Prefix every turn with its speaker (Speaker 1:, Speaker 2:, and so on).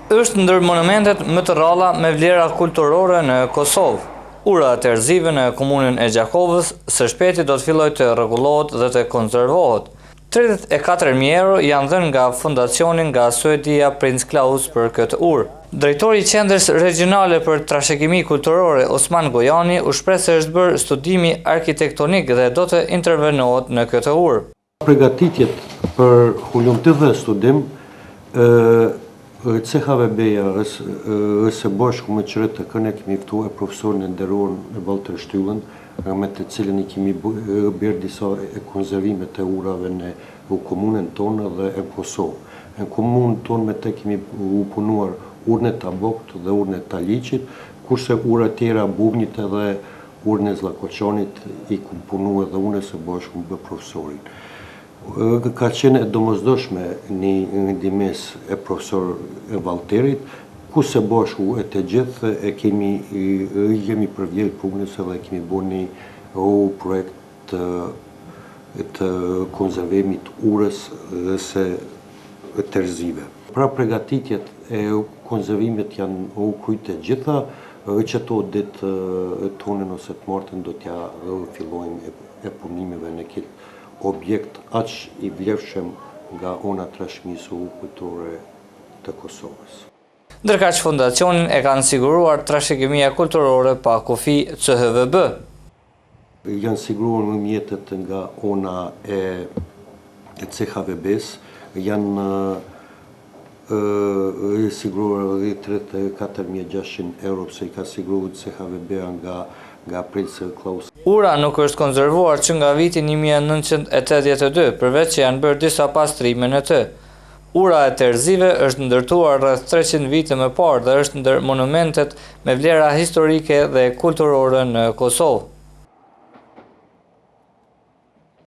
Speaker 1: Është ndër monumentet më të rralla me vlera kulturore në Kosovë. Ura e Terzive në komunën e Gjakovës së shpejti do të fillojë të rregullohet dhe të konservohet. 34.000 euro janë dhënë nga fondacioni nga Suedia Prince Claus për këtë urë. Drejtori i Qendrës Regjionale për Trashëgimi Kulturore Osman Gojani u shpreh se është bërë studimi arkitektonik dhe do të intervenohet në këtë urë.
Speaker 2: Pregatitjet për hulumtim dhe studim, CHVB-ja së bashku me QRTK-në kemi ftu e profesorin e nderuar Valter Shtyllën, me të cilin i kemi bërë disa konservime të urave në komunën tonë dhe në Kosovë. Në komunën tonë me të kemi punuar urën e Tabokt dhe urën e Taliqit, kurse ura tjera Bubnjit edhe Urën e Zllakoçanit i kum punu edhe une së bashku me profesorin. Ka qenë e domosdoshme një ndihmesë e profesor Valterit, ku së bashku e të gjithë e kemi jemi përvjel punës edhe kemi bo një projekt të të konservimit urës së Terzive. Pra pregatitjet e konservimit janë u kry të gjitha, qëto ditë të hënën ose të martën do t'ja fillojmë e punimeve në këtë objekt aq i vlefshëm nga ona trashëgimisë kulturore të Kosovës.
Speaker 1: Ndërkaq fondacionin e kanë siguruar Trashëgimia Kulturore pa Kufi, CHVB.
Speaker 2: Janë siguruar me mjetet nga ona e CHVB-së, janë siguruar edhe 34.600 euro pse i ka siguruar CHVB-a nga nga Prince Claus.
Speaker 1: Ura nuk është konservuar që nga viti 1982, përveç që janë bërë disa pastrime në të. Ura e Terzive është ndërtuar rreth 300 vite më parë dhe është ndër monumentet me vlera historike dhe kulturore në Kosovë.